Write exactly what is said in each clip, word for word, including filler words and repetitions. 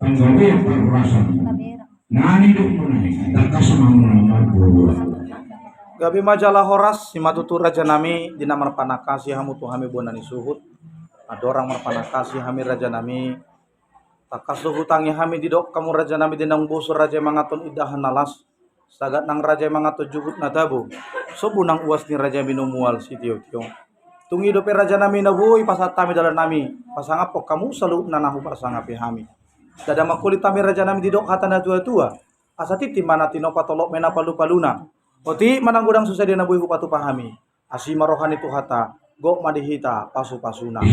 Panggabean parhorasan. Nani dok muna i, tangkas ma muna marboa. Gabe ma jala horas, i ma tutu rajanami, di na marpanangkasi hamu tu hami bona ni suhut. Andorang marpanangkasi hami rajanami, tangkas do hutangi hami didok hamu rajanami, di naung bosur raja i mangaton indahan na las. Sagat nang raja i mangaton juhut na tabo, sombu nang uas ni raja i minomual sitiotio. Tung i dope rajanami na boi pasahat hami dalannami, pasangaphon hamu saluhutna na huparsangapi hami. Ndada mangkulit hami rajanami didok hata na tuatua, asa tintin ma na tinopa, tolop ma i na palupaluna. Otik ma nang godang so sadia na boi hupatupa hami. Asi ma roha ni Tuhanta, gok ma di hita pasupasuna.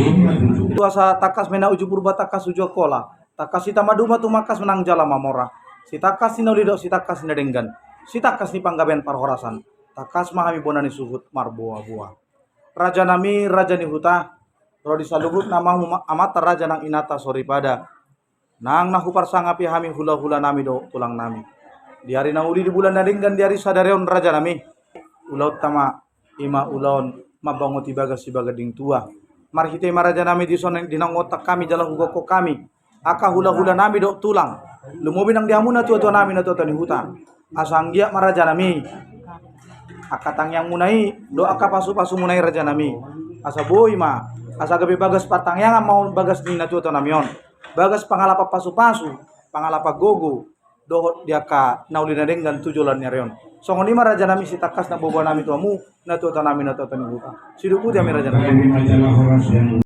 Asa tangkas ma i na uju Purba, tangkas uju Angkola, tangkas hita maduma tumangkas, manang jala mamora. Sitangkas ni na uli dohot sitangkas ni na denggan, sitangkas ni panggabean parhorasan, tangkas ma hami bona ni suhut marboaboa. Rajanami, raja ni huta, ro di saluhutna ma hamu amanta raja nang inanta soripada. Nang na huparsangapi hami hulahulanami dohot tulangnami, di ari na uli, di bulan na denggan, di ari sadari on rajanami, ulaonta ma, i ma ulaon mambangoti bagas sibaganding tua. Marhite i ma rajanami, dison di naung huontak hami jala hugokhon hami angka hulahulanami dohot tulang, lumobi nang di hamu natuatuanami, natuatua ni huta. Asa anggiat ma rajanami, angka tangiangmuna i dohot angka pasupasumuna i rajanami, asa boi ma, asa gabe bagas partangiangan ma on bagas ni natuatuanami on, bagas pangalapan pasupasu, pangalapan gogo, dohot di angka na uli na denggan tu joloan ni ari on. Songon i ma rajanami sitangkas na boaboanami tu hamu natuatuanami, natuatua ni huta. Sidung puti hami rajanami.